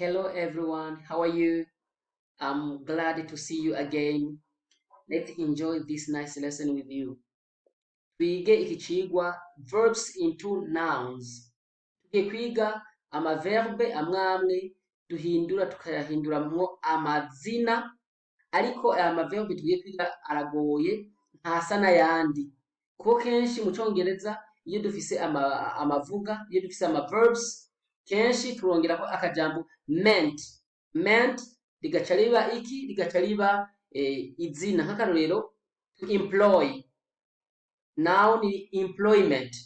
Hello everyone, how are you? I'm glad to see you again. Let's enjoy this nice lesson with you. Twige iki cigwa verbs into nouns. Tugiye kwiga amaverbe amwe amwe duhindura tukayahinduramwo amazina, ariko aya maverbe tugiye kwiga aragoye, ntasa n'ayandi. Kuko kenshi mu Congereza iyo dufise amavuga, iyo dufise ama verbs, kenshi turongerako akajambo ment. Ment rigaca riba iki? Rigaca riba izina. Nk'akarorero, to employ. Noun ni employment.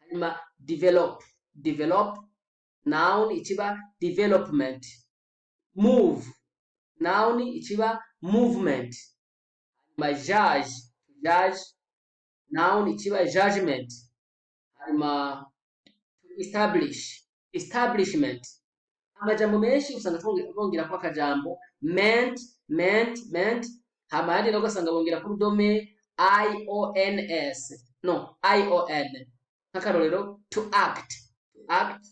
Hanyuma develop. Develop noun ikiba development. Move noun ikiba movement. Hanyuma judge. Judge noun ikiba judgment. Hanyuma to establish, establishment. Amajambo menshi usanga bongerako akajambo ment, ment, ment, hama ayandi nago ugasanga bongerako urudome ions, no ion. Nk'akarorero, to act. To act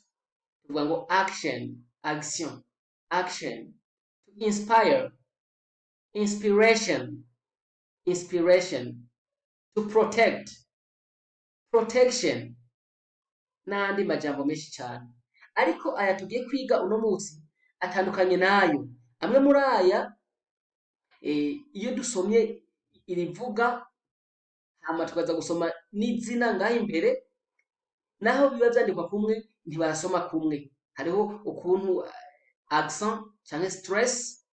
tuvuga ngo action, action, action. To inspire, inspiration, inspiration. To protect, protection, n'andi majambo menshi cyane. Ariko aya tugiye kwiga uno munsi atandukanye n'ayo. Amwe muri aya, iyo dusomye irivuga hama tukaza gusoma n'izina ngaho imbere, naho biba vyandikwa kumwe, ntibasoma kumwe. Hariho ukuntu accent canke stress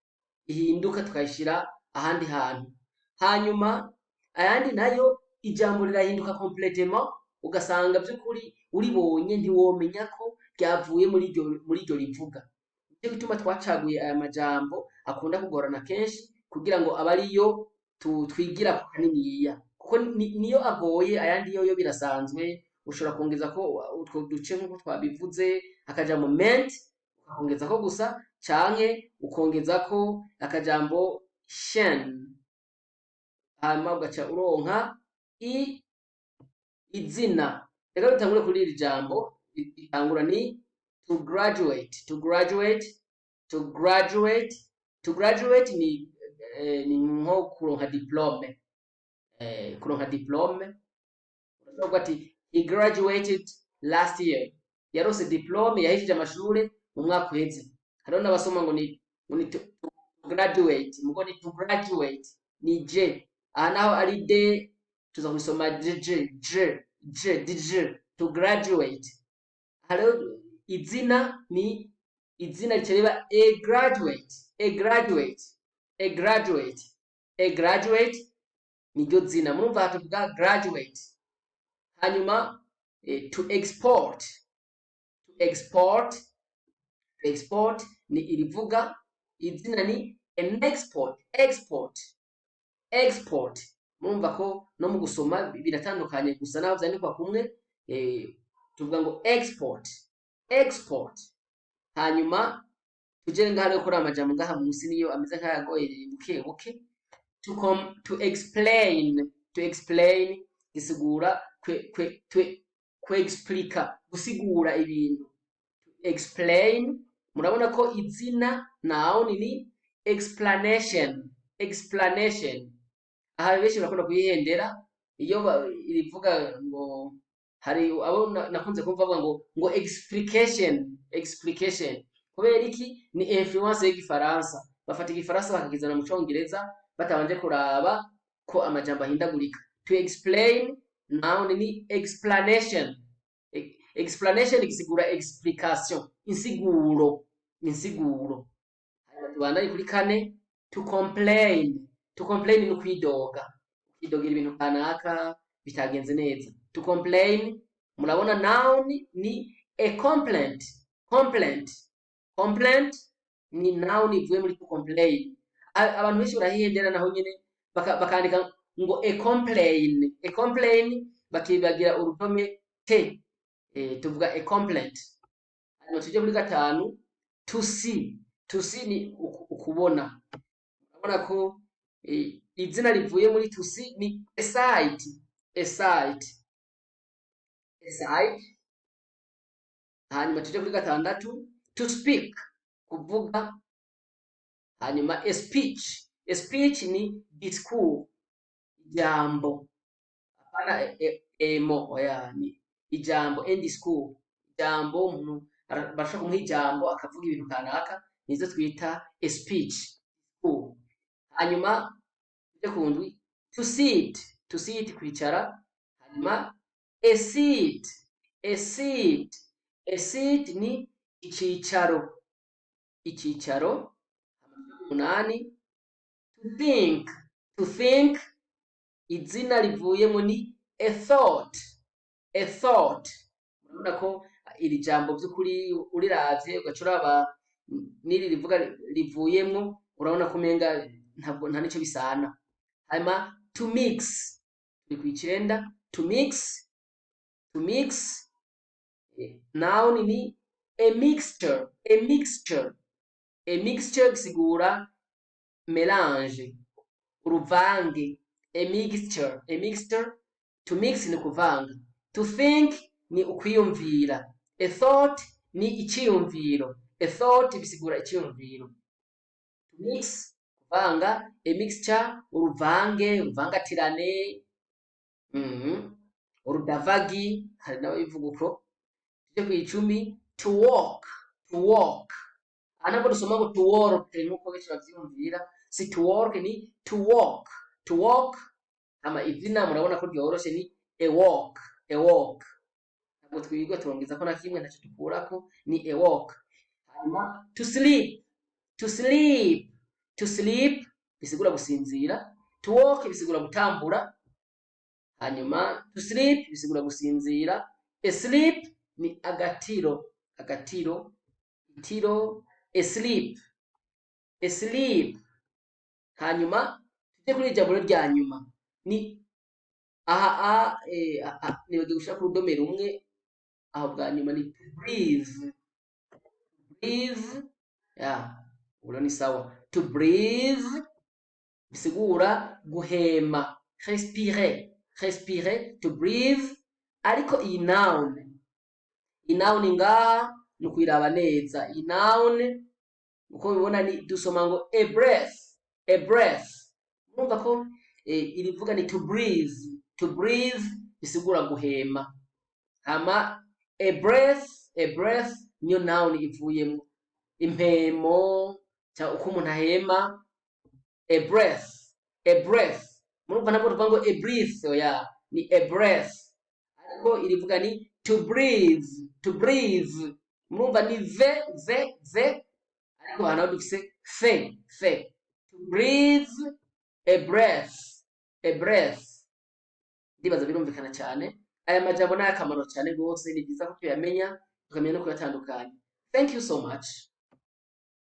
ihinduka tukayishira ahandi hantu. Hanyuma ayandi nayo ijambo rirahinduka complètement, ugasanga vy'ukuri uribonye ntiwomenya ko ryavuye muri iryo rivuga. Nico gituma twacaguye aya majambo akunda kugorana kenshi kugira ngo abe ariyo twigira ku kaniniya, kuko niyo agoye. Ayandi yoyo birasanzwe, ushobora kongeza ko utwo duce nk'uko twabivuze, akajambo ment ukakongezako gusa, canke ukongezako akajambo tion, hanyuma ugaca uronka izina. Reka dutangure kuri iri jambo ritangura, ni to graduate. To graduate, to graduate, to graduate ni nko kuronka diplôme, kuronka diplôme. Urashobora kuvuga ati "He graduated last year", yaronse diplôme, yahejeje amashure mu mwaka uheze. Hariho n'abasoma ngo ni to graduate, mugo ni to graduate, ni j. Aha naho ari d, tuza kubisoma j, j, j, j, d, j, to graduate. Aha rero izina ni izina rica riba a graduate. A graduate, a graduate, a graduate niryo zina. Murumva aha tuvuga graduate. Hanyuma to export. To export, to export ni irivuga, izina ni an export. Export, export. Murumva ko no mu gusoma biratandukanye gusa naho vyandikwa kumwe, tuvuga ngo export, export. Hanyuma tuje ngaha rero kuri amajambo ngaha munsi, niyo ameze nk'ayagoye buke buke. To explain. To explain gisigura kwe kwe twe kwexplica, gusigura ibintu. To explain, murabona ko izina noun ni explanation. Explanation, aha benshi barakunda kuyihendera iyo irivuga ngo hari abo nakunze kumva bavuga ngo explication, explication. Kubera iki? Ni influence y'Igifaransa. Bafata Igifaransa bakakizana mu Congereza batabanje kuraba ko amajambo ahindagurika. To explain noun ni explanation. Explanation gisigura explication, insiguro, insiguro. Hanyuma tubandanye kuri kane, to complain. To complain ni ukwidoga, kwidogera ibintu kanaka bitagenze neza. To complain, murabona noun ni a complaint. Complaint, complaint ni noun ivuye muri to complain. Abantu benshi barahihendera naho nyene, bakandika ngo a complain, a complain, bakibagira urudome t. Tuvuga a complaint. Hanyuma tuje kuri gatanu, to see. To see ni ukubona. Urabona ko izina rivuye muri to see ni a sight. A sight, a sight. Hanyuma tuje kuri gatandatu, to speak. Kuvuga. Hanyuma a speech, a speech ni discours, ijambo. Hapana emo, oya, ni ijambo, un discours, ijambo. Umuntu barashobora kumuha ijambo akavuga ibintu kanaka, nizo twita a speech, discours. Hanyuma tuje ku ndwi, to sit. To sit, kwicara. Hanyuma a seat, a seat, a seat ni icicaro, icicaro. Umunani, to think. To think, izina rivuyemo ni a thought, a thought. Murabona ko iri jambo by'ukuri uriravye ugaca uraba n'iri rivuga rivuyemwo, urabona ko umenga ntabwo nta nico bisana. Hanyuma to mix, turi kw'icenda. To mix, to mix, noun ni a mixture, a mixture. A mixture gisigura mélange, uruvange. A mixture, a mixture. To mix ni kuvanga, to think ni ukwiyumvira, a thought ni iciyumviro. A thought bisigura iciyumviro. To mix, kuvanga, a mixture, uruvange, uruvangatirane, urudavagi, hari n'ababivuga uko. Tuje kw'icumi, to walk. To walk, aha ntabwo dusoma ngo to work nk'uko benshi bavyiyumvira. Si to work, ni to walk, to walk. Hama izina murabona ko ryoroshe, ni a walk, a walk. Ntabwo twirirwa turongeza ko na kimwe, ntacyo dukurako, ni a walk. Hanyuma to sleep. To sleep, to sleep bisigura gusinzira. To walk bisigura gutambura, hanyuma to sleep bisigura gusinzira. A sleep ni agatiro, agatiro, itiro, a sleep, a sleep. Hanyuma tujye kuri ijambo rya nyuma, ni aha a, nibagiwe gushira ku rudome rumwe aho bwa nyuma, ni to breathe. Breathe, ya, ubu ni sawa. To breathe bisigura guhema, respirer, respirer, to breathe. Ariko iyi noun, iyi noun ngaha ni ukuyiraba neza. Iyi noun uko bibona ni dusoma ngo a breath, a breath. Urumva ko irivuga ni to breathe. To breathe bisigura guhema, hama a breath, a breath niyo noun ivuyemo, impemo cyangwa uko umuntu ahema. A breath, a breath. Murumva ntabwo tuvuga ngo a breath, oya, ni a breath. Ariko irivuga ni to breathe, to breathe. Murumva ni v, v, v, ariko hano dufise fe, fe. To breathe, a breath, a breath. Ndibaza birumvikana cyane. Aya majambo ni ayakamaro cyane rwose, ni byiza ko tuyamenya, tukamenya no kuyatandukanya. Thank you so much.